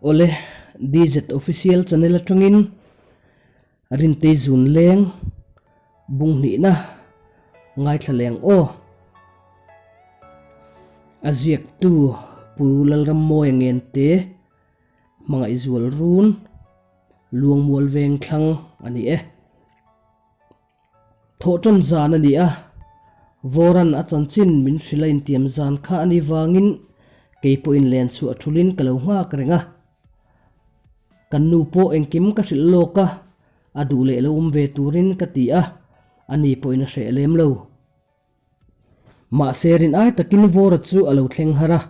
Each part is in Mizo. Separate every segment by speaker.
Speaker 1: Awle, DZ Official channel atangin Rintei zun leng bung hnihna ngaithla leng aw. A ziaktu Pu Lalrammawia Ngente hmangaihzual run Luangmual veng thlang a ni e. Thawhṭan zan a ni a, Vawran a chanchin min hrilh a intiam zan kha a ni vangin kei pawhin len chhuah thulin ka lo nghak reng a. Kan nu pawh engkim ka hrilh lawk a, a duh leh lo awm ve turin ka ti a, ani pawhin a hreh lem lo. Mahse rin ai takin Vawra chu a lo thleng har a,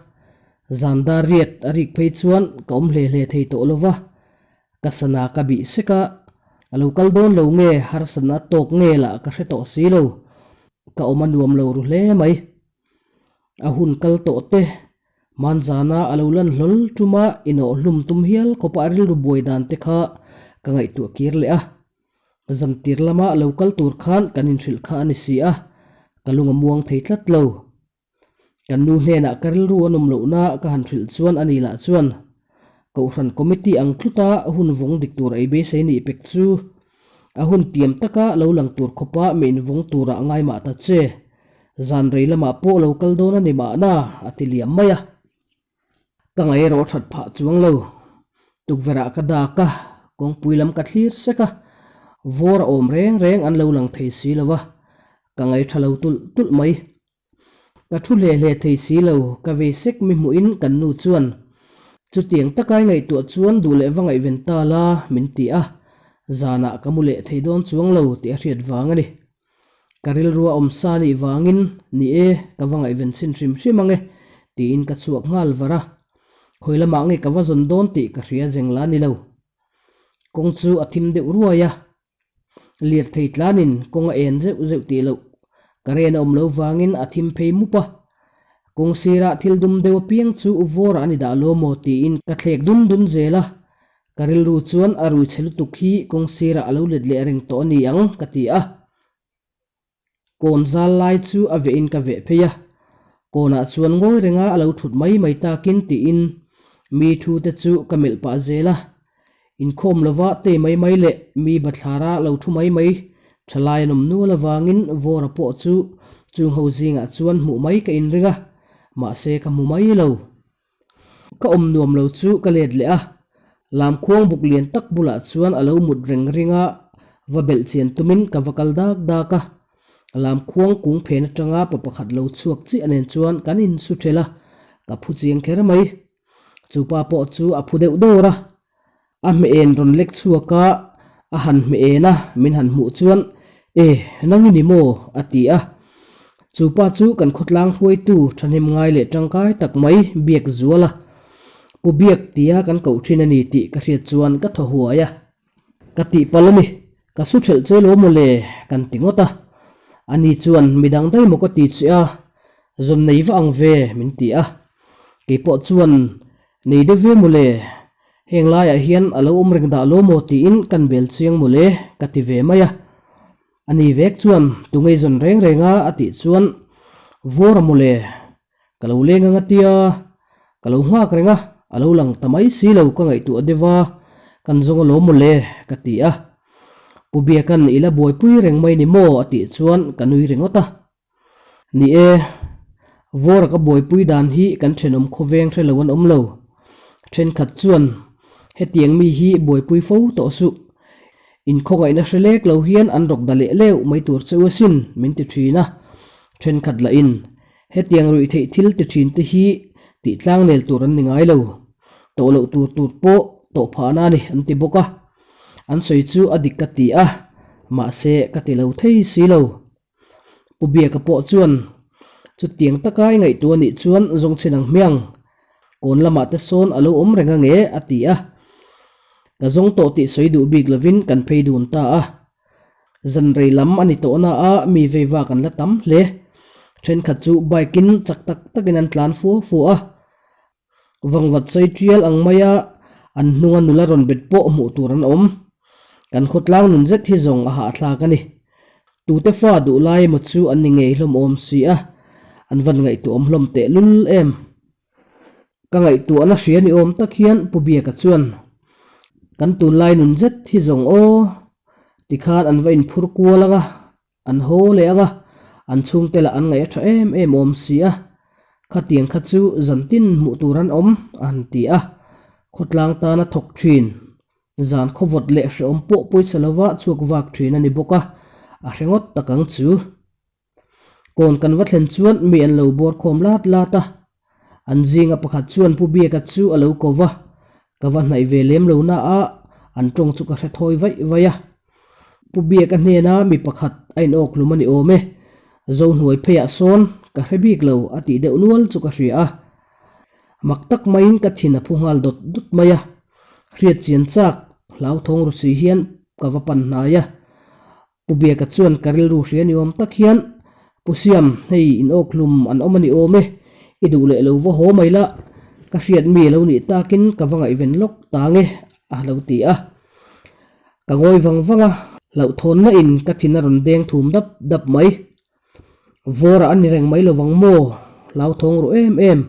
Speaker 1: zan dar riat a rik phei chuan ka awm hle hle thei tawh lo va, Ka sana ka bih sek a, a lo kal dawn lo nge harsatna a tawk nge lah ka hre tawh si lo, ka awm a nuam lo ru hle mai. A hun kal tawh te, hmanzana a lo lan hlawl tuma inawh hlum tum hial khawpa a rilru buai dan te kha ka ngaihtuah kir leh a. Zantir lama lo kal tur khan kan inhrilh kha a ni si a, ka lung a muang thei tlat lo. Kan nu hnenah ka rilru a nawm lohna ka han hrilh chuan a ni lah chuan Kohhran Committee ang tluta hun vawng dik tur ei beisei nih pek chu a hun tiam taka lo lang tur khawpa mi invawng turah ngai mah ta che. Zan rei lamah pawh lo kal dawn a ni mahna a ti liam mai a. Ka ngaih erawh that phah chuang lo. Tukverh ah ka dak a, kawngpui lam ka thlir sek a, vawr a awm reng reng an lo lang thei si lo va, ka ngaih tha lo tulh tulh mai. Ka thu hle hle thei si lo, ka vei sek mi hmuhin kan nu chuan, Chutiang takai ngaihtuah chuan duh leh va ngaihven ta la, min ti a, zanah ka mu leh thei dawn chuang lo tih a hriat vang a ni. Ka rilru a awm sa nih vangin, Ni e, ka va ngaihven chhin hrim hrim ang e, tiin ka chhuak nghal var a. Khawi lamah nge ka va zawn dawn tih ka hria zeng la ni lo. Kawng chu a thim deuh ruai a. Lirthei tlanin kawng a en zeuh zeuh tih loh ka ren a awm lo vangin a thim phei mup a. Kawng sirah thil dum deuh apiang chu vawrah a ni dah lo maw tiin ka thlek dun dun zel a. Ka rilru chuan a rui chhe lutuk hi kawng sirah a lo let leh reng tawh a ni ang ka ti a. Kawn zal lai chu a veh in ka veh phei a, kawnah chuan ngawi renga a lo thut mai mai takin tiin mi thu te chu ka melh pah zel a. Inkhawm lova tei mai mai leh mi bathlara lo thu mai mai thalai an awm nual avangin Vawra pawh chu chung ho zingah chuan hmuh mai ka inring a, mahse ka hmu mai lo. Ka awm nuam lo chu ka let leh a, lamkhuang buk lian tak bulah chuan a lo mut reng ring a, va belh chian tumin ka va kal dak dak a. Lamkhuang kung phen atanga pa pakhat lo chhuak chiah nen chuan kan insu ṭhelh a, ka phu chiang kher mai. Chu pa pawh chu a phu deuh dawr a, A hmeh en rawn lek chhuak a, a han hmeh en a, min han hmuh chuan, E, nang i ni maw? a ti a. Chu pa chu kan khawtlang hruaitu thahnem ngai leh tangkai tak mai biak zual a, Pu Biak tia kan koh thin a ni tih ka hriat chuan ka thaw huai a. Ka tihpalh a ni, ka su thelh che lo maw le? kan ti ngawt a. Ani chuan, Midang daih maw ka ti che a, zawn nei va ang ve, min ti a. Keipawh chuan, Nei deuh ve maw le? Heng laiah hian a lo awm reng dah lo maw tiin kan bel chiang maw le ka ti ve mai a. A ni vek chuan tu ngei zawn reng reng a a tih chuan Vawra maw le, ka lo leng ang a tia, ka lo nghak reng a, a lo lang ta mai si lo ka ngaihtuah deuh a, kan zawng a lo maw le ka ti a. Pu Biakan i la buaipui reng mai ni maw a tih chuan ka nui ringawt a. Ni e, Vawra ka buaipui dan hi kan thenawm khawveng hre lo an awm lo. Thenkhat chuan hetiang mi hi buaipui fo tawh suh. Inkhawngaihna hre lek lo hian an rawk da leh leuh mai tur che u asin min ti thin a. Thenkhat lahin hetiang ruih theih thil ti thin te hi tih tlangnel tur an ni ngai lo. Tawh loh tur tur pawh tawh phahna a ni an ti bawk a. An sawi chu a dik ka ti a, mahse ka ti lo thei si lo. Pu Biaka pawh chuan chutiang taka i ngaihtuah anih chuan zawng chhin ang hmiang, kawn lamah te sawn a lo awm reng ange a ti a. Ka zawng tawh tih sawi duh bik lovin kan phei dun ta a. Zan rei lam a ni tawh na a mi vei vak an la tam hle. Thenkhat chu bike in chak tak takin an tlan fua fua a. Vangvat sawi tial ang maia an hnunga nula rawn bet pawh hmuh tur an awm. Kan khawtlang nun zet hi zawng a hahthlak a ni. Tute fa duh lai emaw chu an ni ngei hlawm awm si a, an van ngaihtuah awm hlawm teh lul em. Ka ngaihtuahna hria ni awm tak hian Pu Biaka chuan, Kan tunlai nun zet hi zawng aw, tikhan an va inphur kual ang a, an haw leh ang a, an chhungte lah an ngaih a tha em em awm si a, khatiang kha chu zantin hmuh tur an awm, a han ti a, khawtlang tana thawk thin. Zan khawvawt leh hrehawm pawh pawisa lova chhuak vak thin a ni bawk a, a hre ngawt tak ang chu. Kawn kan va thlen chuan mi an lo bawr khawm lat lat a, an zinga pakhat chuan Pu Biaka chu a lo ko va, ka va hnaih ve lem lo na a, an tawng chu ka hre thawi vaih vaih a. Pu Biaka hnena mi pakhat a inawk hlum a ni awm e, Zohnuai pheiah sawn ka hre bik lo a tih deuh nual chu ka hria a. Mak tak maiin ka thin a phu nghal dawt dawt mai a, hriat chian chak hlauthawng ru si hian ka va pan hnai a. Pu Biaka chuan ka rilru hria ni awm tak hian, Pu Siam, hei in awk hlum an awm a ni awm e, i duh leh lo va haw mai la, ka hriat mi lo nih takin ka va ngaihven lawk ta nge a lo ti a. Ka ngawi vang vang a, hlauhthawnna in ka thin a rawn deng thum dap dap mai. Vawrah a ni reng mai lovang maw? Hlauthawng ru em em.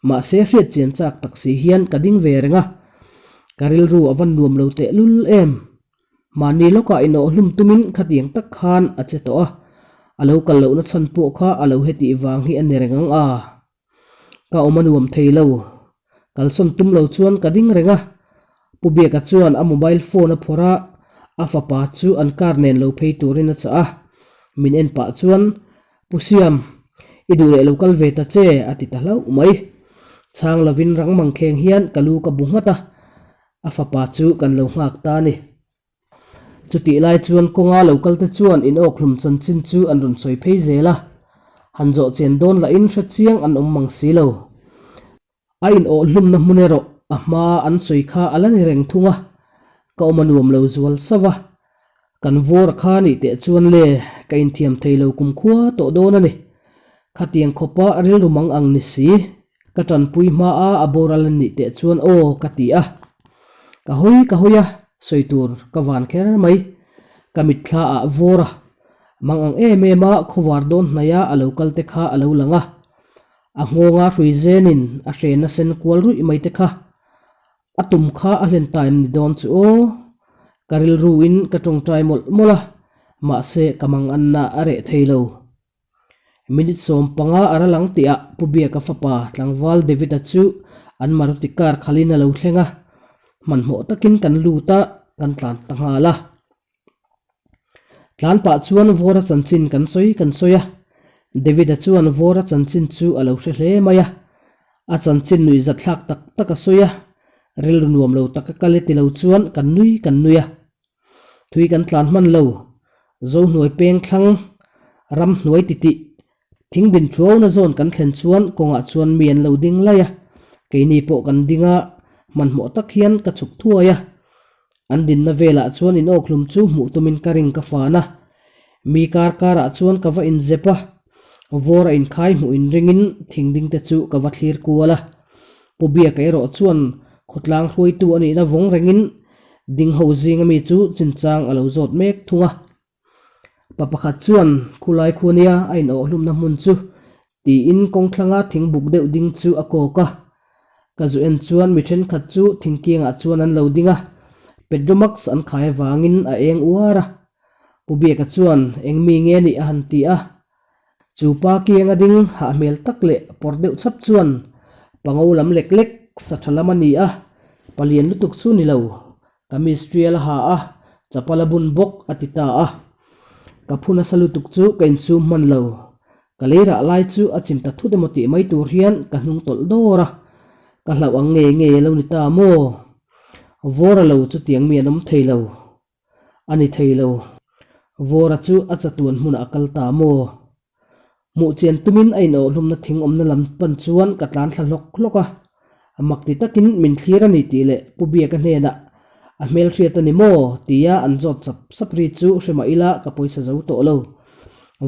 Speaker 1: Mahse hriat chian chak tak si hian ka ding ve reng a. Ka rilru a van nuam lo teh lul em. Mahni lawkah inawh hlum tumin khatiang tak khan a che tawh a. A lo kal lohna chhan pawh kha a lo hetih vang hi a ni reng ang a. Ka awm a nuam thei lo. Kalsawn tum lo chuan ka ding reng a. Pu Biaka chuan a mobile phone a phawrh a, a fapa chu an car nen lo phei turin a chah a. Min en pah chuan, Pu Siam, i duh leh lo kal ve ta che, a ti ta hlauh mai. Chhang lovin rang mangkheng hian ka lu ka bu nghat a, a fapa chu kan lo nghak ta a ni. Chutih lai chuan kawnga lo kalte chuan inawkhlum chanchin chu an rawn sawi phei zel a, han zawh chen dawn lahin hre chiang an awm mang si lo. A inawhhlumna hmun erawh a hma an sawi kha a la ni reng thung a, ka awm a nuam lo zual sauh a. Kan vawr a kha nih teh chuan le, ka inthiam thei lo kumkhua tawh dawn a ni. Khatiang khawpa rilru mang ang ni si, Ka tanpui hma a a boral a nih teh chuan aw ka ti a. Ka hawi ka hawi a, sawi tur ka van kher mai. Ka mitthla ah vawr a, mang ang em em a khawvar dawn hnaih a a lo kal te kha a lo lang a. A nghawnga hrui zenin a hrena sen kual ruih mai te kha. A tum kha a hlen ta em ni dawn chu aw. Ka rilru in ka tawngtai mawlh mawlh a, mahse ka mang anna a reh thei lo. Minute 15 a ral ang tihah Pu Biaka fapa tlangval David-a chu an Maruti car khalhin a lo thleng a, hmanhmawh takin kan lut a, kan tlan ta nghal a. Tlan pah chuan Vawra chanchin kan sawi kan sawi a, David-a chuan Vawra chanchin chu a lo hre hle mai a, a chanchin nuihzat thlak tak tak a sawi a, rilru nuam lo taka kal e ti lo chuan kan nui kan nui a. Thui kan tlan hman lo, Zohnuai peng thlang, ramhnuai titih, thingdin thuauna zawn kan thlen chuan kawngah chuan mi an lo ding lai a, keini pawh kan ding a, hmanhmawh tak hian ka chhuk thuai a. An dinna velah chuan inawkhlum chu hmuh tumin ka ring ka fan a, mi kar karah chuan ka va inzep a, vawr a inkhai hmuh inringin thingding te chu ka va thlir kual a. Pu Biaka erawh chuan khawtlang hruaitu a nihna vawng rengin ding ho zinga mi chu chinchang a lo zawt mek thung a. Pa pakhat chuan khulai khu nia a inawhhlumna hmun chu tiin kawngthlanga thing buk deuh ding chu a kawk a. Ka zu en chuan mi thenkhat chu thingkiangah chuan an lo ding a, Petromax an khai avangin a eng uar a. Pu Biaka chuan eng mi nge nih a han ti a. Chu pa kianga ding hah hmel tak leh pawr deuh chhap chuan pango lam lek lek sa tha lam a ni a, palian lutuk chu ni lo, kamis tial a ha a, chapal a bun bawk a ti ta a. Ka phu nasa lutuk chu ka insum hman lo, ka lei rah lai chu a chim ta thut emaw tih mai tur hian ka hnung tawlh dawr a, ka hlauh ang ngei ngei a lo ni ta maw? Vawr a lo chutiang mi an awm thei lo. A ni thei lo. Vawra chu a chatuan hmunah a kal ta maw? Hmuh chian tumin a inawhhlumna thing awmna lam pan chuan ka tlan thla hlawk hlawk a. Mak ti takin min thlir a ni tih leh Pu Biaka hnenah a hmelhriat a ni maw? tia an zawt sap sap ri chu hre mah ila ka pawisa zo tawh lo.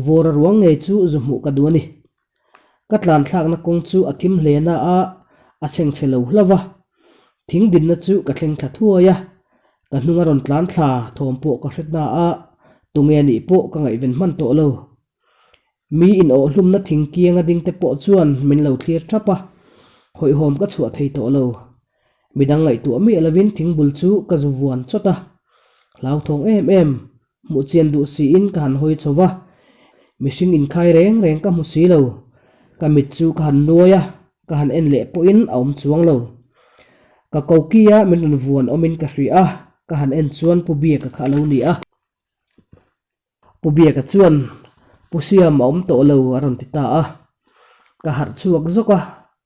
Speaker 1: Vawra ruang ngei chu zu hmuh ka duh a ni. Ka tlan thlakna kawng chu a thim hle na a, a chhengchhe lo hlauh va. Thing dinna chu ka thleng thla thuai a, ka hnung a rawn tlan thla thawm pawh ka hre na a, tunge nih pawh ka ngaihven hman tawh lo. Mi inawhhlumna thing kianga ding te pawh chuan min lo thlir thap a. Hawihhawm ka chhuah thei tawh lo. Midang ngaihtuah miah lovin thingbul chu ka zu vuan chawt a. Hlauthawng em em, hmuh chian duh siin ka han hawi chho va. Mihring inkhai reng reng ka hmu si lo. Ka mit chu ka han nuai a, ka han en leh pawhin a awm chuang lo. Ka kokia min rawn vuan awmin ka hria a, ka han en chuan Pu Biaka kha a lo ni a. Pu Biaka chuan, Pu Siam a awm tawh lo a rawn ti ta a. Ka harh chhuak zawk a,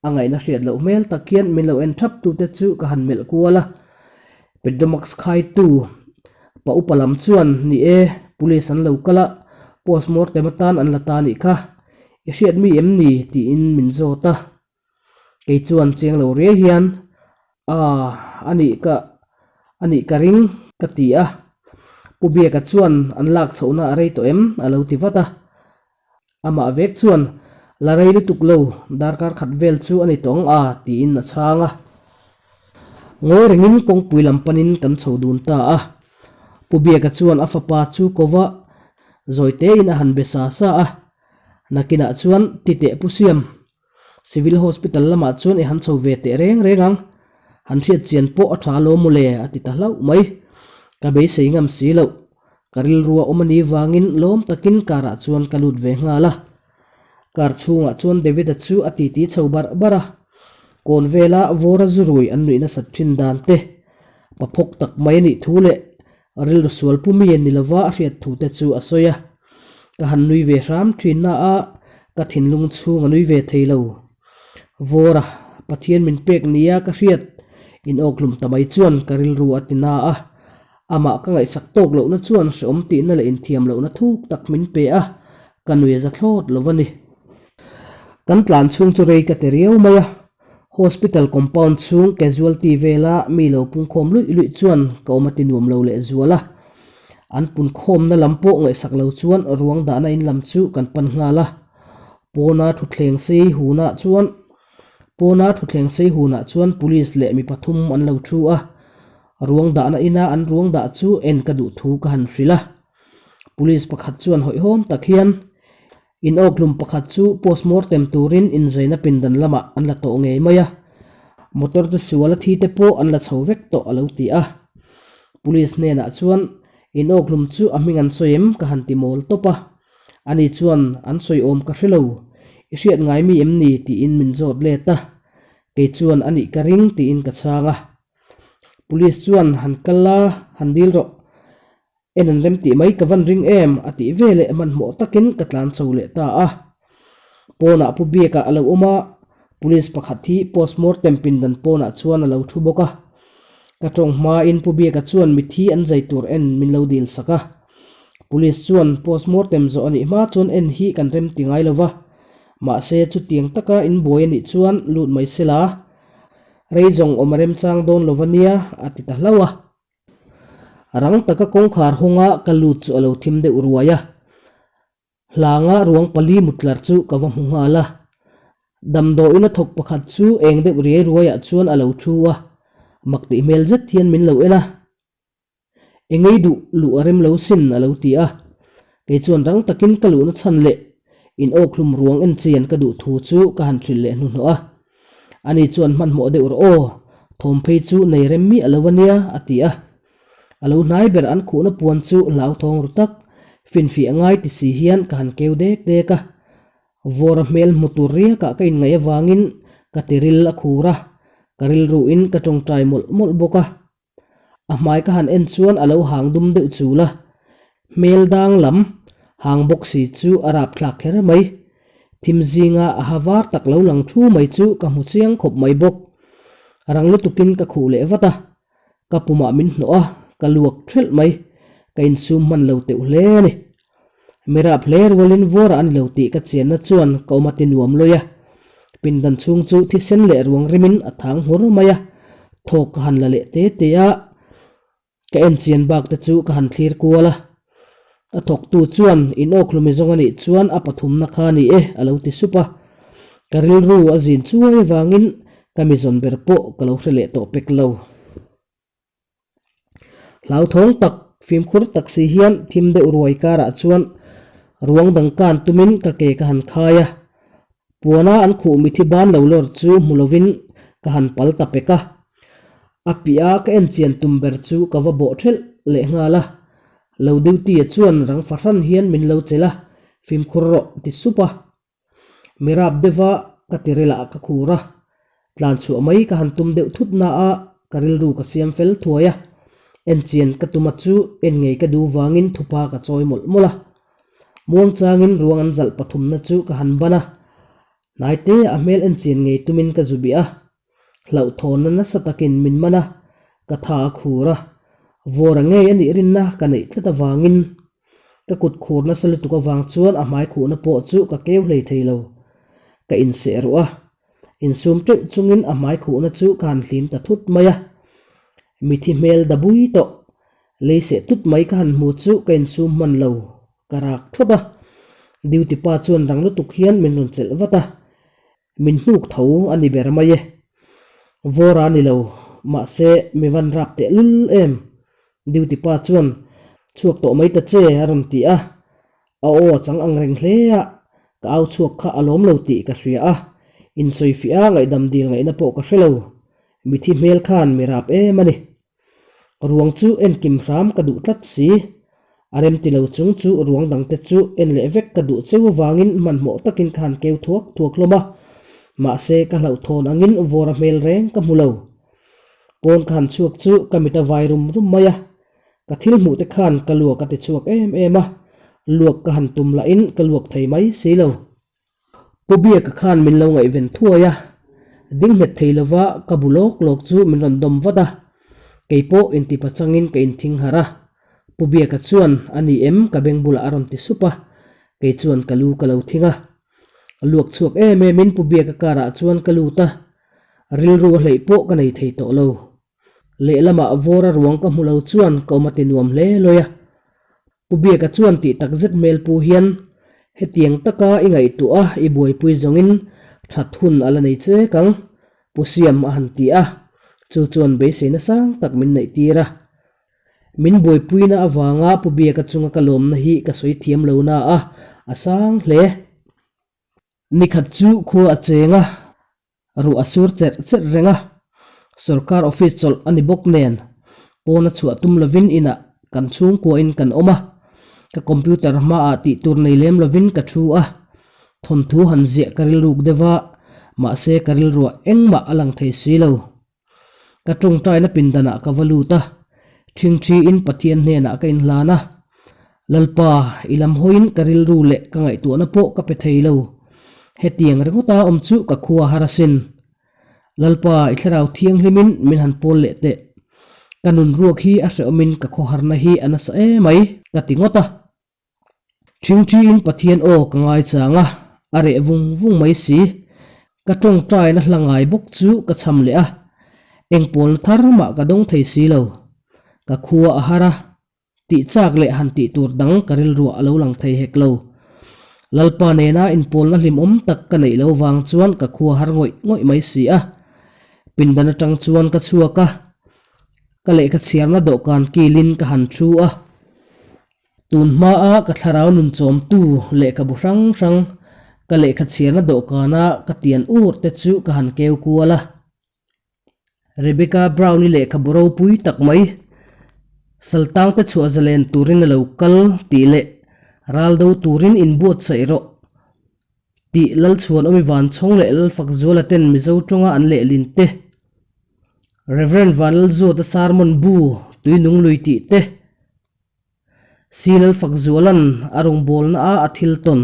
Speaker 1: a ngaihna hriat loh hmel tak hian min lo en thap tute chu ka han melh kual a. Petromax khaitu pa upa lam chuan, Ni e, police an lo kal a, postmortem atan an la ta nih kha. I hriat mi em ni? tiin min zawt a. Kei chuan chiang lo riai hian, Aaa, a nih ka, a nih ka ring, ka ti a. Pu Biaka chuan an lak chhohna a rei tawh em? a lo ti vat a. Amah vek chuan, La rei lutuk lo, darkar khat vel chu a ni tawh ang a, tiin a chhang a. Ngawi rengin kawngpui lam panin kan chho dun ta a. Pu Biaka chuan a fapa chu ko va, zawi tein a han be sa sa a. Nakinah chuan ti teh Pu Siam, Civil Hospital lamah chuan i han chho ve teh reng reng ang, han hriat chian pawh a tha alawm mawle a ti ta hlauh mai. Ka beisei ngam si loh, ka rilrua awm a ni vangin lawm takin car ah chuan ka lut ve nghal a. Car chhungah chuan David-a chu a titi chho barh barh a, kawn vela vawra zu rui an nuih nasat thin dan te, pa phawk tak mai a nih thu leh Rilru sual pu mi ni lova a hriat thu te chu a sawi a, ka han nui ve hram thin na a, ka thinlung chhung a nui ve thei lo. Vawra, Pathian min pek nia ka hriat inawkhlum ta mai chuan ka rilru a ti na a, amah ka ngaihsak tawk lohna chuan hreawm tihna leh inthiam lohna thuk tak min pe a, ka nui a za thlawt lo a ni. Kan tlan chhung chu rei ka ti riau mai a, Hospital compound chhung casualty vela mi lo pungkhawm luih luih chuan ka awm a ti nuam lo leh zual a. An punkhawmna lam pawh ngaihsak lo chuan ruang dahna in lam chu kan pan nghal a. Pawna thutthleng sei hunah chuan Pawna thutthleng sei hunah chuan police leh mi pathum an lo thu a. Ruang dahna ina an ruang dah chu en ka duh thu ka han hrilh a. Police pakhat chuan hawihhawm tak hian In awkhlum pakhat chu postmortem turin inzaina pindan lamah an la tawh ngei mai a, motor che sual a thi te pawh an la chho vek tawh a lo ti a. Police hnenah chuan in awkhlum chu a hming an sawi em ka han ti mawl tawp a, ani chuan an sawi awm ka hre lo, i hriat ngai mi em ni tiin min zawt let a, kei chuan a nih ka ring tiin ka chhang a. Police chuan han kal la, han dil rawh. En an rem tih mai ka van ring em a tih ve leh hmanhmawh takin ka tlan chho leh ta a. Pawnah Pu Biaka a lo awm a, Police pakhat hi postmortem pindan pawnah chuan a lo thu bawk a. Ka tawng hmain Pu Biaka chuan mithi an zai tur en min lo dil sak a. Police chuan postmortem zawh a nih hma chuan en hi kan rem ti ngai lo va, mahse chutiang taka inbuai a nih chuan lut mai sela rei zawng awm a remchang dawn lo va nia a ti ta hlauh a. Rang taka kawngkhar hawnga ka lut chu a lo thim deuh ruai a, hlanga ruang pali mutlar chu ka va hmu nghal a. Damdawiin a thawk pakhat chu eng deuh riai ruaiah chuan a lo thu a, mak tih hmel zet hian min lo en a. Engei duh luh a rem lo sin a lo ti a, kei chuan rang takin ka luhna chhan leh in awkhlum ruang en chian ka duh thu chu ka han hrilh leh hnuhnawh a. Ani chuan hmanhmawh deuh rawh aw, thawm phei chu nei rem miah lo a nia, a ti a. A lo hnai ber an khuhna puan chu hlauthawng ru tak, finfiah ngai ti si hian ka han keu dek dek a. Vawra hmel hmu tur riakah ka inngaih avangin ka tiril a khur a, ka rilruin ka tawngtai mawlh mawlh bawk a. A hmai ka han en chuan a lo hang dum deuh chul a, hmel dang lam hang bawk si chu a rap thlak kher mai. Thim zinga a ha var tak lo lang thu mai chu ka hmu chiang khawp mai bawk. Rang lutukin ka khuh leh vat a, ka pumah min hnawh a, ka luak thelh mai. Ka insum hman lo teuh hle a ni. Mi rap hle rualin vawrah a ni lo tih ka chianna chuan ka awm a ti nuam lawih a. Pindan chhung chu thisen leh ruang rimin a thang nghur mai a, thawk ka han la leh te te a, ka en chian bak te chu ka han thlir kual a. A thawktu chuan in awkhlumi zawng a nih chuan a pathumna kha a ni e a lo ti sup a. Ka rilru a zin chuai avangin ka mi zawn ber pawh ka lo hre leh tawh pek lo. Hlauthawng tak, fimkhur tak si hian thim deuh ruai karah chuan ruang dang kan tumin ka ke ka han khai a. Puana an khuh mithi ban lo lawr chu hmu lovin ka han pal ta pek a. A piah a ka en chian tum ber chu ka va bawh thelh leh nghal a. Lo duty-a chuan rang fahran hian min lo chelh a, fimkhur rawh ti sup a. Mi rap deuha ka tirelah ka khur a, tlan chhuah mai ka han tum deuh thut na a, ka rilru ka siam fel thuai a, en chian ka tum a chu en ngei ka duh vangin thupa ka chawi mawlh mawlh a. Muang changin ruang an zalh pathumna chu ka han ban a, hnaite a hmel en chian ngei tumin ka zu bih a, hlauhthawnna nasa takin min man a, ka tha a khur a, vawra ngei a nih rinna ka neih tlat avangin Ka kut khur nasa lutuk avang chuan a hmai khuhna pawh chu ka keu hlei thei lo. Ka inseh ruh a, insum teuh chungin a hmai khuhna chu ka han hlim ta thut mai a. Mithi hmel da bui tawh, lei seh tut mai ka han hmu chu ka insum hman lo, ka rak thawt a. Duty pa chuan rang lutuk hian min rawn chelh vat a, min hnuk tho a ni ber mai e. Vawra ni lo, mahse mi van rap tehlul em. Duty pa chuan, Chhuak tawh mai ta che, a rawn ti a. A aw a chang ang reng hle a, ka au chhuak kha a lawm lo tih ka hria a, insawifiah a ngaihdam dil ngaihna pawh ka hre lo. Mithi hmel khan mi rap em a ni. Ruang chu en kim hram ka duh tlat si. A rem ti lo chung chu ruang dangte chu en leh vek ka duh cheu avangin hmanhmawh takin ka han keu thuak thuak hlawm a. Mahse ka hlauhthawn angin vawra hmel reng ka hmu lo. Pawn ka han chhuak chu ka mit a vai rum rum mai a, ka thil hmuh te khan ka luak a ti chhuak em em a, luak ka han tum lahin ka luak thei mai si lo. Pu Biaka khan min lo ngaihven thuai a, ding nghet thei lova ka bu lawk lawk chu min rawn dawm vat a, kei pawh intipa changin ka inthing harh a, Pu Biaka chuan a ni em ka beng bulah a rawn ti sup a, kei chuan ka lu ka lo thing a, luak chhuak em em in Pu Biaka karah chuan ka lut a, Rilru a hleih pawh ka nei thei tawh lo. Lehlamah vawra ruang ka hmu lo chuan ka awm a ti nuam hle lawi a. Pu Biaka chuan tih tak zet hmel pu hian hetiang taka i ngaihtuah a i buaipui zawngin that hun a la nei chek ang, Pu Siam a han ti a, chu chuan beiseina sang tak min neih tir a. Min buaipuina avanga Pu Biaka chunga ka lawmna hi ka sawi thiam lo na a, a sang hle. Nikhat chu khua a cheng a, ruah a sur cherh cherh reng a, sorkar office chawlh a ni bawk nen pawn a chhuah tum lovin inah kan chhungkuain kan awm a, ka computer hmaah tih tur nei lem lovin ka thu a, thawnthu han ziah ka rilruk deuh a, mahse ka rilruah engmah a lang thei si lo. Ka tawngtaina pindanah ka va lut a, ṭhingṭhiin Pathian hnenah ka inhlan a. Lalpa, i lam hawiin ka rilru leh ka ngaihtuahna pawh ka pe thei lo. Hetiang ringawta awm chu ka khua har asin. Lalpa, i thlarau thianghlimin min han pawl leh teh. Ka nun ruak hi a hrehawmin ka khawharna hi a nasa emai, ka ti ngawt a. Ṭhingṭhiin Pathian aw ka ngaichang a, a reh vung vung mai si. Ka ṭawngṭaina hla ngai bawk chu ka cham leh a, eng pawlna thar mah ka dawng thei si lo. Ka khua a har a, tih chak leh han tih tur dang ka rilruah a lo lang thei hek lo. Lalpa nena inpawlna hlimawm tak ka neih lo vang chuan ka khua har ngawih ngawih mai si a. Pindan aṭang chuan ka chhuak a, ka lehkha chhiarna dawhkan kilin ka han ṭhu a. Tun hmaa ka thlarau nun chawmtu lehkhabu hrang hrang ka lehkha chhiarna dawhkana ka tian ur te chu ka han keu kual a. Rebecca Brown-i lehkhabu ropui tak mai, Saltangte chhuah zalen turin a lo kal tih leh ral do turin inbuatsaih rawh tih Lalchhuanawmi Vanchhawng leh Lalfakzuala ten Mizo tawnga an lehlin te, Rev. Vanlalzuata sermon bu Tuinung lui tih te, Silal Fakzuala'n a rawngbawlna a a thil tawn,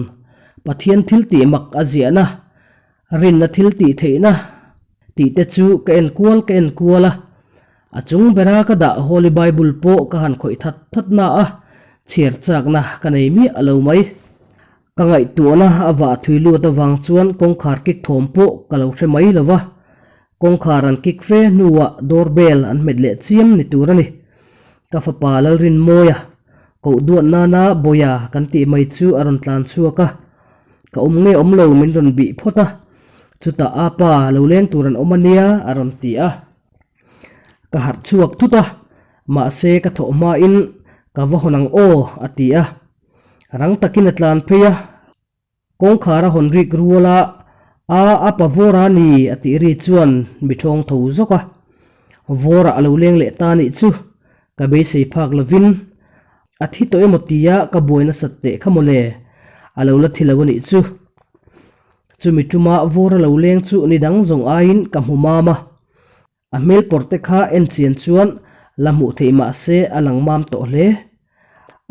Speaker 1: Pathian thil tih mak a ziahna, rinna thil tih theihna tih te chu ka en kual ka en kual a. A chung bera ka dah Holy Bible pawh ka han khawih that that na a, chhiar chakna ka nei miah lo mai. Ka ngaihtuahna a vah thui lut avang chuan kawngkhar kik thawm pawh ka lo hre mai lo va, kawngkhar an kik fe hnuah door bell an hmet leh chiam ni tur a ni. Ka fapa Lalrinmawia, koh duat nana Bawia kan tih mai chu a rawn tlan chhuak a, ka awm nge awm lo min rawn bih phawt a, chutah a pa lo leng tur an awm a nia a rawn ti a. Ka harh chhuak thut a, mahse ka thawh hmain ka va hawn ang aw a ti a. Rang takin a tlan phei a, kawngkhar a hawn rik rual a, A, a pa Vawra ni a tih ri chuan mi ṭhawng tho zawk a. Vawra a lo leng leh ta nih chu ka beisei phak lovin a thi tawh emaw tia ka buai nasat teh kha mawle, a lo la thi lo a nih chu. Chumi ṭuma Vawra lo leng chu ni dang zawng aiin ka hmu mam a. A hmel pawr te kha en chian chuan la hmuh theih mah se a lang mam tawh hle.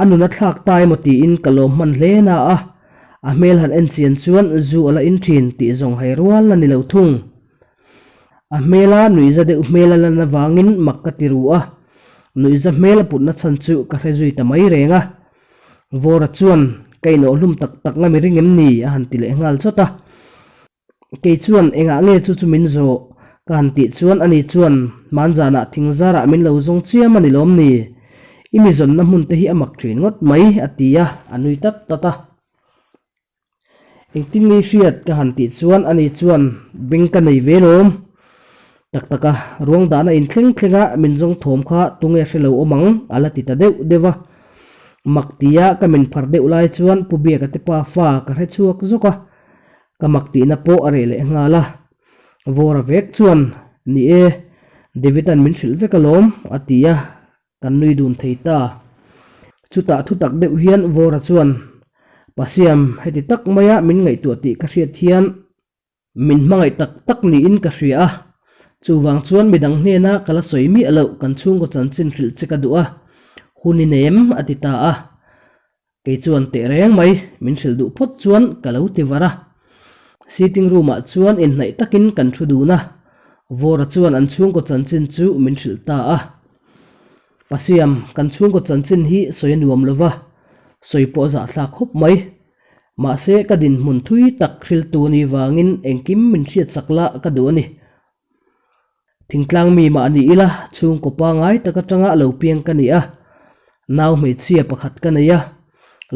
Speaker 1: A nun a thlak ta emaw tiin ka lawm hman hle na a, a hmel han en chian chuan zu a la in thin tih zawng hai rual a ni lo thung. A hmela nuihza deuh hmel a lan avangin mak ka ti ru a, nuihza hmel a putna chhan chu ka hre zui ta mai reng a. Vawra chuan ka inawhhlum tak tak ngami ring em ni a han ti leh nghal chawt a. Kei chuan engah nge chu chu min zawh? Ka han tih chuan ani chuan hmanzanah thing zarah min lo zawng chiam a ni lawm ni? I mi zawnna hmun te hi a mak thin ngawt mai a ti a, a nui tat tat a. Engtin nge i hriat? Ka han tih chuan ani chuan beng ka nei ve lawm. Tak tak a, ruang dahna in thleng thleng a min zawng thawm kha tunge hre lo awm ang? A la ti ta deuh deuh a. Mak tia ka min phar deuh lai chuan Pu Biaka te pa fa ka hre chhuak zawk a. Ka mak tihna pawh a reh leh nghal a. Vawra vek chuan, Ni e, David-a'n min hrilh vek alawm, a ti a, kan nui dun thei ta. Chutah thutak deuh hian Vawra chuan, Pasiam, heti tak maia min ngaihtuah tih ka hriat hian min hmangaih tak tak niin ka hria a. Chuvang chuan midang hnena ka la sawi miah loh kan chhungkaw chanchin hrilh che ka duh a, hun i nem, a ti ta a. Kei chuan teh reng mai, min hrilh duh phawt chuan ka lo ti var a. Sitting room ah chuan inhnaih takin kan thu dun a, Vawra chuan an chhungkaw chanchin chu min hrilh ta a. Pasiam, kan chhungkaw chanchin hi sawi a nuam lo va, sawi pawh a zahthlak khawp mai. Mahse ka dinhmun thui tak hriltu a nih vangin engkim min hriatsak la ka duh a ni. Thingtlang mi mah ni ila, chhungkaw pangai tak atanga lo piang ka ni a, nau hmeichhia pakhat ka nei a,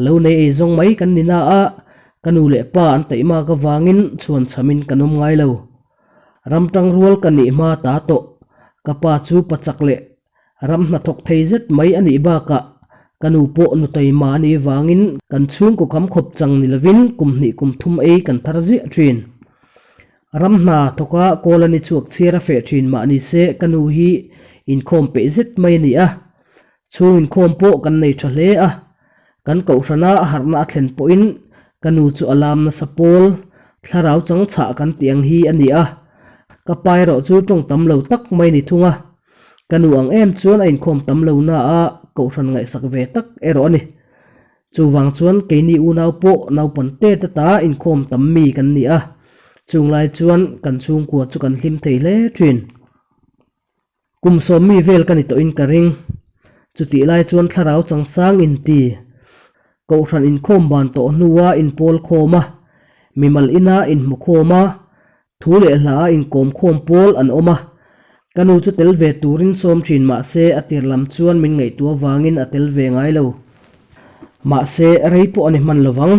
Speaker 1: lo nei ei zawng mai kan ni na a, ka nu leh pa an taih mak avangin chhuan chhamin kan awm ngai lo. Ram tang rual ka nih hma ta tawh, ka pa chu pachak leh Ram hnathawk thei zet mai a nih bakah ka nu pawh nu taima a nih vangin kan chhungkaw kam khawp chang ni lovin kum hnih kum thum ei kan thar ziah thin. Ram hna thawka kawl a ni chhuak chhiar a feh thin mah ni se ka nu hi inkhawm peih zet mai a ni a, chhung inkhawm pawh kan nei tha hle a, kan kohhrana a harhna a thlen pawhin ka nu chu a lam nasa pawl, thlarau chang chhah kan tih ang hi a ni a, ka pa erawh chu tawng tam lo tak mai a ni thung a. Ka nu ang em chuan a inkhawm tam lo na a, kohhran ngaihsak ve tak erawh a ni. Chuvang chuan keini unau pawh naupan te te ta inkhawm tam mi kan ni a, chung lai chuan kan chhungkua chu kan hlim thei hle thin. Kum sawm mi vel ka ni tawhin ka ring. Chutih lai chuan thlarau changsang inti, kohhran inkhawm ban tawh hnua inpawl khawm a, mimal ina inhmu khawm a, Thu leh hla a inkawm khawm pawl an awm a, ka nu chu tel ve turin sawm thin mah se a tir lam chuan min ngaihtuah vangin a tel ve ngai lo. Mahse, rei pawh a ni hman lo vang.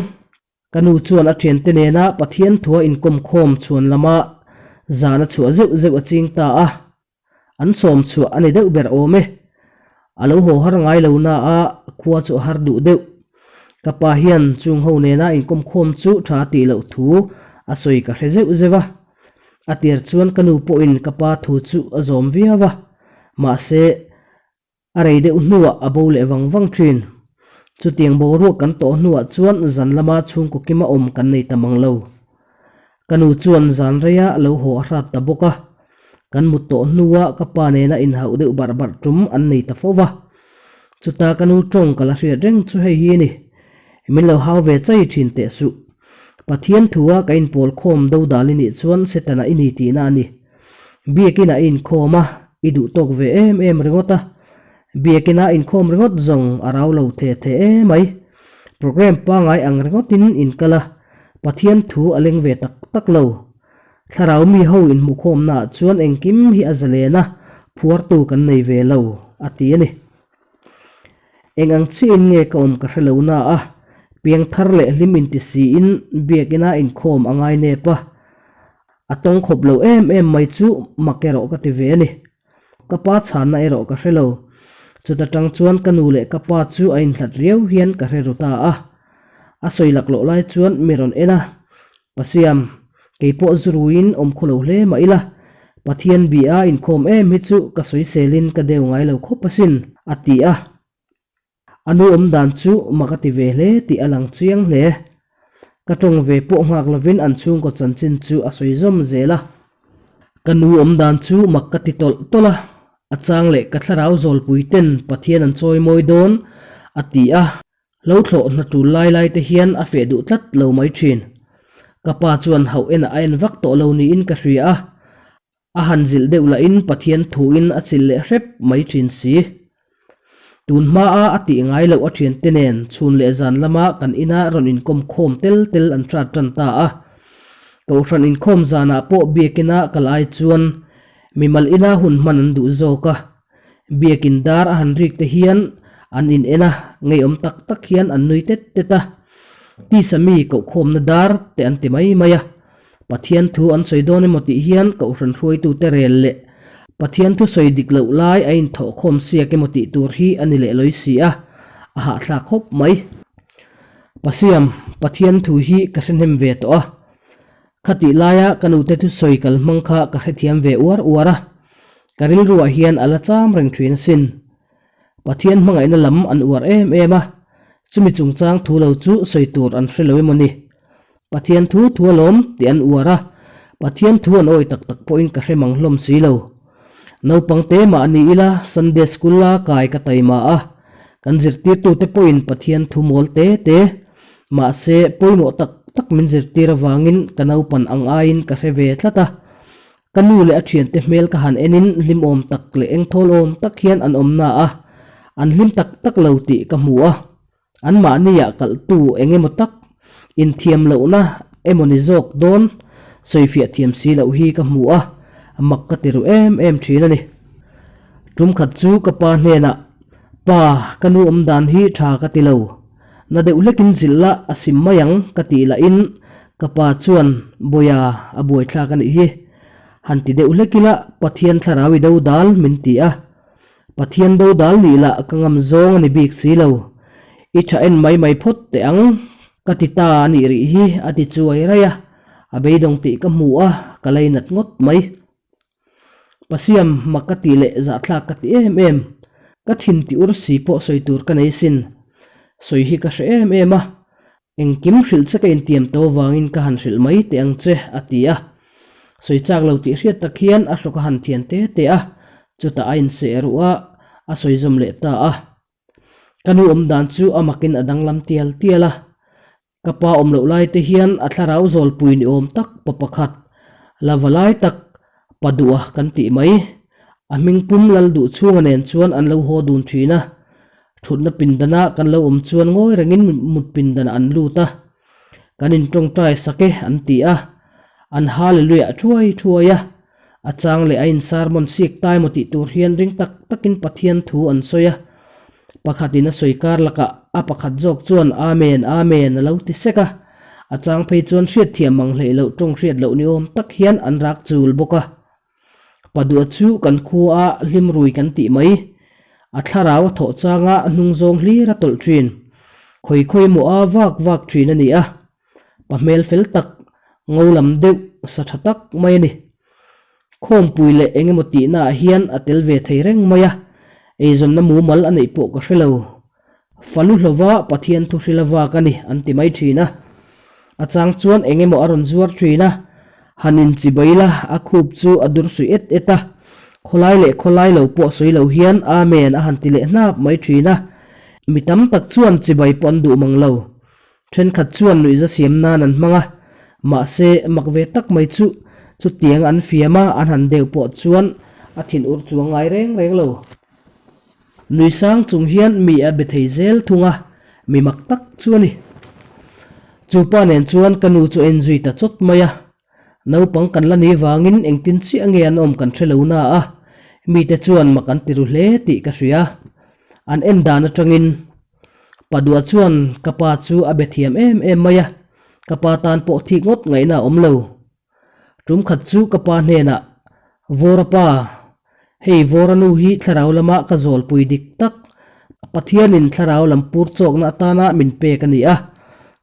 Speaker 1: Ka nu chuan a thiante nena Pathian thua inkawm khawm chhuan lama zan a chhuah zeuh zeuh a ching ta a. An sawm chhuah a ni deuh ber awm e. A lo haw har ngai lo na a, khua chu a har duh deuh. Ka pa hian chung ho nena inkawm khawm chu tha tih loh thu a sawi ka hre zeuh zeuh a. A tir chuan ka nu pawhin ka pa thu chu a zawm viau a. Mahse. A rei deuh hnuah a bo leh vang vang thin. Chutiang boruak kan tawh hnuah chuan zan lama chhungkaw kima awm kan nei ta mang lo. Ka nu chuan zan reia lo haw a hrat ta bawk a. Kan mut tawh hnua ka pa nena inhauh deuh barh barh tum an nei ta fo va. Chuta ka nu tawng ka la hriat reng chu hei hi a ni. Min lo hau ve chai thin teh suh. Pathian thua ka inpawl khawm dodal i nih chuan Setana i ni tihna a ni. Biakin a inkhawm a, i duh tawk ve em em ringawt a. Biakin a inkhawm ringawt zawng a rau lo the the emai. Programme pangai ang ringawtin in kal a, Pathian thu a leng ve tak tak lo. Thlarau mi ho inhmuhkhawmna ah chuan engkim hi a zalen a, phuartu kan nei ve lo, a ti a ni. Eng ang chiahin nge ka awm ka hre lo na a, piangthar leh hlim inti siin biakin a inkhawm a ngai nep a. A tawng khawp lo em em mai chu mak erawh ka ti ve a ni. Ka pa chhanna erawh ka hre lo. Chuta tang chuan ka nu leh ka pa chu a inhlat riau hian ka hre ru ta a. A sawi lak loh lai chuan mi rawn en a, Pasiam, Kei pawh zu ruiin awm khaw lo hle mah ila, Pathian bia inkhawm em hi chu ka sawiselin ka deu ngai lo khawp asin, a ti a. A nu awm dan chu mak a ti ve hle tih a lang chiang hle. Ka tawng ve pawh nghak lovin an chhungkaw chanchin chu a sawi zawm zel a. Ka nu awm dan chu mak ka ti tawlh tawlh a, a chang leh ka thlarau zawlpui ten Pathian an chawi mawi dawn, a ti a. Lo thlawh hna tul lai lai te hian a feh duh tlat lo mai thin. Ka pa chuan hauh enah a en vak tawh lo niin ka hria a, A han zilh deuh lahin Pathian thuin a chilh leh hrep mai thin si. Tun hmaa a tih ngai loh a thiante nen chhun leh zan lama kan ina rawn inkawm khawm tel tel an hrat tan ta a. Kohhran inkhawm zanah pawh biakina kal ai chuan mimal ina hun hman an duh zawk a. Biakin dar a han rik te hian an in en a, ngeiawm tak tak hian an nui tet tet a. Tisa mi kohkhawmna dar te an ti mai mai a. Pathian thu an sawi dawn emaw tih hian Kohhran hruaitute rel leh Pathian thu sawi dik loh lai a inthawhkhawm siak emaw tih tur hi a ni leh lawi si a, a hahthlak khawp mai. Pasiam, Pathian thu hi ka hre hnem ve tawh a, khatih laia ka nute thusawi kal hmang kha ka hrethiam ve uar uar a, ka rilruah hian a la cham reng thin asin. Pathian hmangaihna lam an uar em em a, chumi chungchang thu lo chu sawi tur an hre lo emaw ni? Pathian thu thu alawm tih an uar a, Pathian thu an awi tak tak pawhin ka hre mang hlawm si lo. Naupang te mah ni ila Sunday School a kai ka taima a, kan zirtirtute pawhin Pathian thu mawl te te, mahse pawimawh tak tak min zirtir avangin ka naupan ang aiin ka hre ve tlat a, Ka nu leh a thiante hmel ka han enin hlimawm tak leh engthawl awm tak hian an awm na a, an hlim tak tak lo tih ka hmu a. Anmahniah kalhtu eng emaw tak, inthiam lohna emaw ni zawk dawn sawifiah thiam si loh hi ka hmu a, mak ka ti ru em em thin a ni. Tum khat chu ka pa hnenah, Pa, ka nu awm dan hi tha ka ti lo. Na deuh hlekin zilh la a sim mai ang ka tih lahin ka pa chuan Bawia a buaithlak a nih hi. Han ti deuh hlek ila Pathian thlarau i do dal min ti a. Pathian do dal nih lah ka ngam zawng a ni bik si lo. I tha en mai mai phawt teh ang ka ti ta a nih rih hi a ti chuai raih a. A beidawng tih ka hmu a, ka leinat ngawt mai. Pasiam mak ka tih leh zahthlak ka ti em em. Ka thin ti ur si pawh sawi tur ka nei sin. Sawi hi ka hre em em a. Engkim hrilh che ka intiam to vangin ka han hrilh mai teh ang che, a ti a. Sawi chak lo tih hriat tak hian a hrawk a han thian te te a, chutah a inseh ruh a, a sawi zawm leh ta a. Ka nu awm dan chu a makin a danglam tial tial a. Ka pa awm loh lai te hian a thlarau zawlpui ni awm tak pa pakhat, la va lai tak pa duha kan tih mai. A hming pum lal duh chhunga nen chuan an lo haw dun thin a. Thutna pindana kan lo awm chuan ngawi rengin mut pindanah an lut a. Kan intawngtai sak e an ti a. An Hallelujah thuai thuai a. A chang leh a in sermon sik tai maw tih tur hian ring tak takin Pathian thu an sawi a. Pakhatin a sawi kar lakah a pakhat zawk chuan Amen, Amen a lo ti sek a. A chang phei chuan hriatthiam mang hleih loh tawng hriat loh ni awm tak hian an rak chul bawk a. Padua chu kan khua hlim rui kan tih mai. A thlarau a thawh changa hnung zawng hlir a tawlh thin. Khawi khawi maw a vak vak thin a ni a. Pa hmel fel tak, ngo lam deuh, sa tha tak mai a ni. Khawmpui leh eng emaw tihna ah hian a tel ve thei reng mai a, eizawnna mumal a neih pawh ka hre lo. Falu hlova Pathian thu hrila vak a ni an ti mai thin a. A chang chuan eng emaw a rawn zuar thin a, han inchibai la a khup chu a dur suih et et a, khawlai leh khawlai lo pawh sawi lo hian Amen a han ti leh hnap mai thin a. Mi tam tak chuan chibai pawh an duh mang lo. Thenkhat chuan nuihza siam nan an hmang a, mahse mak ve tak mai chu chutiang an fiam a, an han deuh pawh chuan a thin ur chuang ngai reng reng lo. Nui sang chung hian mi a be thei zel thung a, mi mak tak chu a ni. Chu pa nen chuan ka nu chu a inzui ta chawt mai a, naupang kan la ni vangin engtin chiah nge an awm kan hre lo na a, mite chuan mak an ti ru hle tih ka hria. An en dan atangin Padua chuan ka pa chu a be thiam em em mai a, ka pa tan pawh thik ngawt ngaihna a awm lo. Tum khat chu ka pa hnenah, Vawra pa, hei Vawra nu hi thlarau lama ka zawlpui dik tak, Pathianin thlarau lam pur chawkna atana min pek a ni a,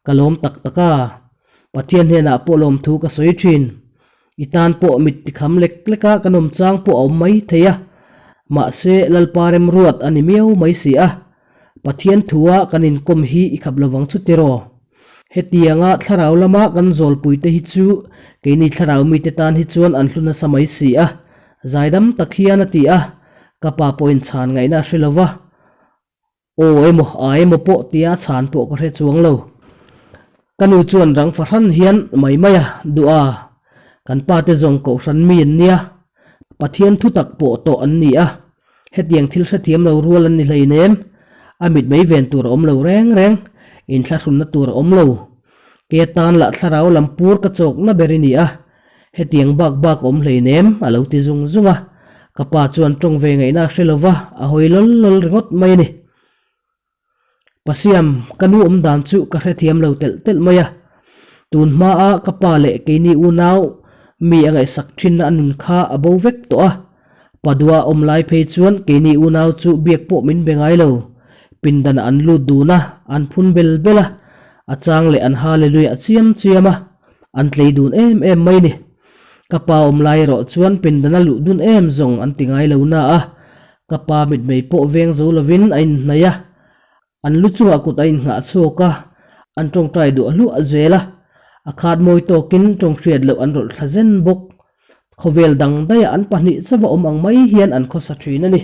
Speaker 1: ka lawm tak tak a. Pathian hnenah pawh lawmthu ka sawi thin. I tan pawh mit tikham lek leka kan awm chang pawh a awm mai thei a. Mahse, Lalpa remruat a ni miau mai si a. Pathian thua kan inkawm hi i khap lovang chu tiraw? Hetianga thlarau lama kan zawlpuite hi chu keini thlarau mite tan hi chuan an hlu nasa mai si a, zaidam tak hian a ti a, ka pa pawhin chhan ngaihna a hre lo va. Aw emaw a emaw pawh tia chhan pawh ka hre chuang lo. Ka nu chuan rang fahran hian mai mai a, duh a, kan pa te zawng kohhran mi an nia, Pathian thu tak pawh tawh an ni a, hetiang thil hrethiam lo rual an ni hleinem, a mit mai ven tur a awm lo reng reng, inthlahrunna tur a awm lo. Kei atan lah thlarau lam pur ka chawkna ber i ni a, Hetiang bak bak awm hleinem, a lo ti zung zung a. Ka pa chuan tawng ve ngaihna a hre lo va, a hawi lawl lawl ringawt mai a ni. Pasiam, ka nu awm dan chu ka hrethiam lo telh telh mai a. Tun hmaa ka pa leh keini unau mi a ngaihsak thinna a nun kha a bo vek tawh a. Padua awm lai phei chuan keini unau chu biak pawh min be ngai lo. Pindanah an lut dun a, an phun bel bel a, a chang leh an hallelujah chiam chiam a. An tlei dun em em mai ni. Ka pa awm lai erawh chuan pindan a luh dun em zawng an ti ngai lo na a, ka pa mitmei pawh veng zo lovin a inhnaih a, an lu chungah kut a innghah chhuak a, an tawngtai duah hluah zel a, a khat mawi tawkin tawnghriat loh an rawlh thla zen bawk. Khawvel dang daihah an pahnih chauha awm ang mai hian an khawsa thin a ni.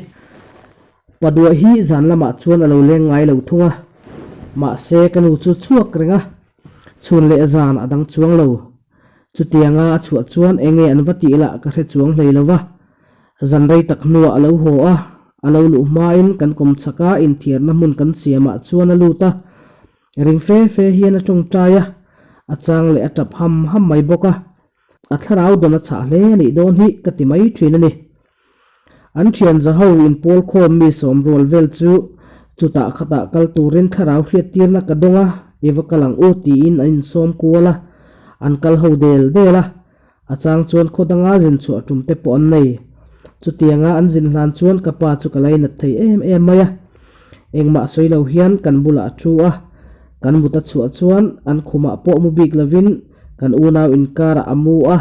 Speaker 1: Paduah hi zan lamah chuan a lo leng ngai lo thung a, mahse ka nu chu chhuak reng a, Chhun leh zan a dang chuang lo. Chutianga a chhuah chuan enge an va tih lah ka hre chuang hlei lo va. Zan rei tak hnuah a lo haw a, a lo luh hmain kan kawm chhak a, inthiarna hmun kan siamah chuan a lut a. Ring fe fe hian a tawngtai a, a chang leh a tap ham ham mai bawk a. A thlarau dawn a chhah hle a nih dawn hi ka ti mai thin a ni. An thian zaho inpawl khawm mi sawm rual vel chu chutah khatah kal turin thlarau hriattirna ka dawng a, i va kal ang u tiin an insawm kual a, an kal ho del del a. A chang chuan khaw danga zin chhuah tum te pawh an nei. Chutianga an zin hlan chuan ka pa chu ka lainat thei em em mai a. Engmah sawi lo hian kan bulah a thu a, kan mut a chhuah chuan an khumah pawh mu bik lovin Kan unau inkarah a mu a,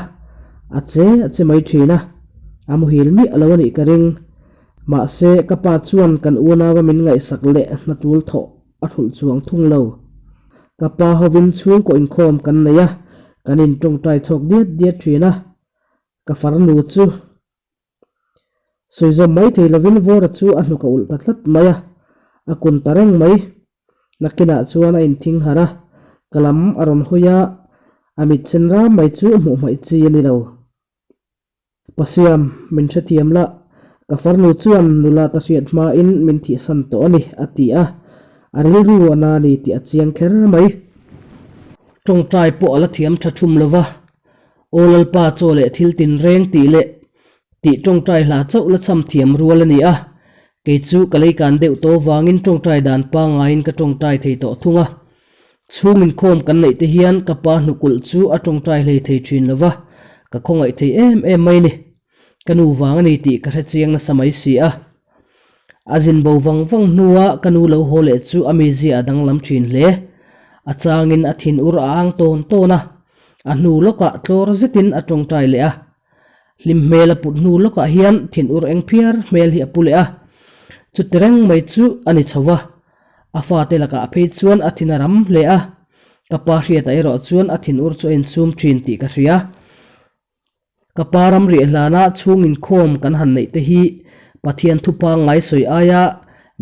Speaker 1: a che a che mai thin a, a muhil miah lo a nih ka ring. Mahse, ka pa chuan kan unaua min ngaihsak leh hna tul thawh a hrulh chuang thung lo. Ka pa hovin chhungkaw inkhawm kan nei a, kan intawngtai chhawk diat diat thin a, ka farnu chu Sawi zawm mai thei lovin Vawra chu a hnuk a ulh ta tlat mai a, a kun ta reng mai. Nakinah chuan a inthing harh a, ka lam a rawn hawi a, a mit sen ram mai chu hmuh hmaih chi a ni lo. Pasiam, min hrethiam la, ka farnu chuan nula ka hriat hmain min thihsan tawh a ni, a ti a, a rilru a na ni tih a chiang kher mai. Tawngtai pawh a la thiam tha thum lo va, Aw Lalpa chaw leh thil tinreng tih leh tih tawngtai hla chauh la cham thiam rual a ni a, kei chu ka leikan deuh tawh vangin tawngtai dan pangaiin ka tawngtai thei tawh thung a. Chhung inkhawm kan neih te hian ka pa hnukulh chu a tawngtai hlei thei thin lo va, ka khawngaih thei em em mai ni. Ka nu vang a ni tih ka hre chiang nasa mai si a. A zin bo vang vang hnua ka nu lo haw leh chu a mizia a danglam thin hle. A changin a thin ur a ang tawn tawn a, a hnu lawkah tlawr zetin a tawngtai leh a. Hlim hmel a put hnu lawkah hian thin ur eng phiar hmel hi a pu leh a. Chuti reng mai chu a ni chho va. A fate lakah phei chuan a thin a ram hle a. Ka pa hriatah erawh chuan a thin ur chu a insum thin tih ka hria. Ka pa ram riah hlana chhung inkhawm kan han neih te hi Pathian thu pangngai sawi aia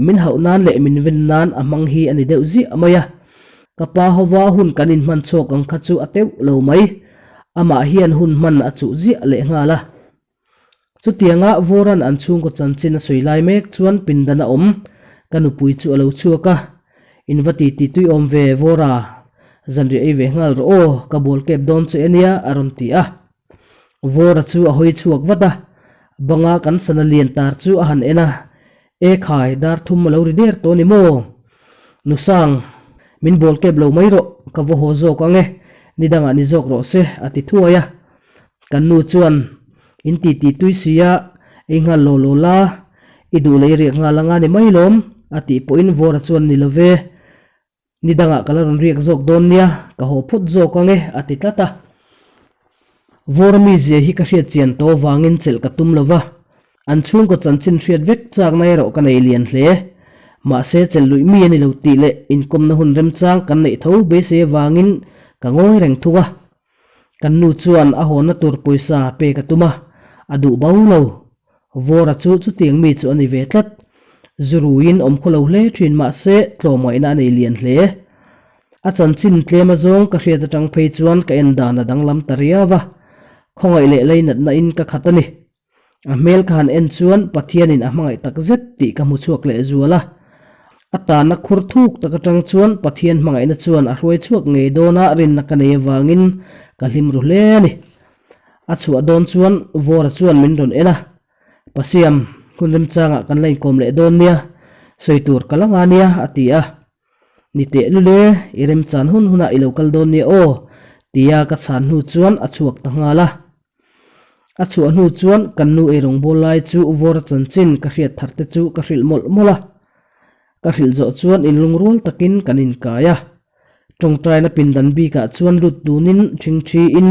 Speaker 1: min hauh nan leh min ven nan a hmang hi a ni deuh ziah mai a. Ka pa hova hun kan inhman chhuak ang kha chu a teuh lo mai. Amah hian hun hman a chuh ziah leh nghal a. Chutianga Vawran an chhungkaw chanchin a sawi lai mek chuan pindan a awm. Ka nupui chu a lo chhuak a. In va ti ti tui awm ve, Vawra. Zanriah ei ve nghal rawh aw, ka bawl kep dawn che ania, a rawn ti a. Vawra chu a hawi chhuak vat a, banga kan sana lian tar chu a han en a, E khai, dar thum a lo ri der tawh a ni maw? Nusang, min bawl kep lo mai rawh, ka va haw zawk ang e, ni dangah ni zawk rawh se, a ti thuai a. Kan nu chuan, In ti ti tui si a, ei nghal law law la, i duh leh i riak nghal anga ni mai lawm, a tih pawhin Vawra chuan ni lo ve. Ni dangah ka la rawn riak zawk dawn nia, ka haw phawt zawk ang e, a ti tlat a. Vawra mizia hi ka hriat chian tawh vangin chelh ka tum lo va, an chhungkaw chanchin hriat vek chakna erawh ka nei lian hle. Mahse chelh luih mi a ni lo tih leh inkawmna hun remchang kan neih tho beisei avangin ka ngawi reng thung a. Kan nu chuan a hawnna tur pawisa pek a tum a, a duh bo lo. Vawra chu chutiang mi chu a ni ve tlat. Zu ruiin awm khaw lo hle thin mahse tlawmngaihna a nei lian hle. A chanchin tlem azawng ka hriat atang phei chuan ka en dan a danglam ta riau a, khawngaih leh leinatna in ka khat a ni. A hmel ka han en chuan Pathianin a hmangaih tak zet tih ka hmu chhuak leh zual a. A tanna khur thuk tak atang chuan Pathian hmangaihna chuan a hruai chhuak ngei dawna rinna ka nei avangin ka hlim ru hle a ni. A chhuah dawn chuan Vawra chuan min rawn en a, Pasiam, hun remchangah kan la inkawm leh dawn nia, sawi tur ka la nga nia, a ti a. Ni teh lul e, i remchan hun hunah i lo kal dawn nia aw, tia ka chhan hnu chuan a chhuak ta nghal a. A chhuah hnu chuan kan nu eirawngbawl lai chu Vawra chanchin ka hriat thar te chu ka hrilh mawlh mawlh a. Ka hrilh zawh chuan inlungrual takin kan inkai a. Tawngtaina pindan bikah chuan lut dunin ṭhingṭhiin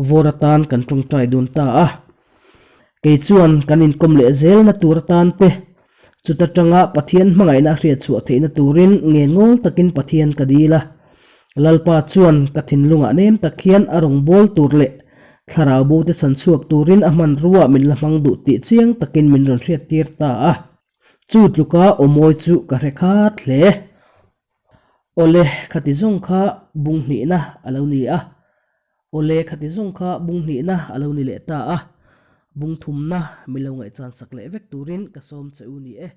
Speaker 1: Vawr atan kan tawngtai dun ta a. Kei chuan kan inkawm leh zelna tur atan te, chuta tanga Pathian hmangaihna a hriat chhuah theihna turin ngengawl takin Pathian ka dil a. Lalpa chuan ka thinlungah nem tak hian a rawngbâwl tur leh thlarau bo te chhan chhuak turin a hmanrua min la hmang duh tih chiang takin min rawn hriattir ta a. Chu tluka awmawi chu ka hre khat hle. Awle, khati zawng kha bung hnihna a lo ni a. Awle, khati zawng kha bung hnihna a lo ni leh ta a. Bung thumna min lo ngaihchan sak leh vek turin ka sawm che u ni e.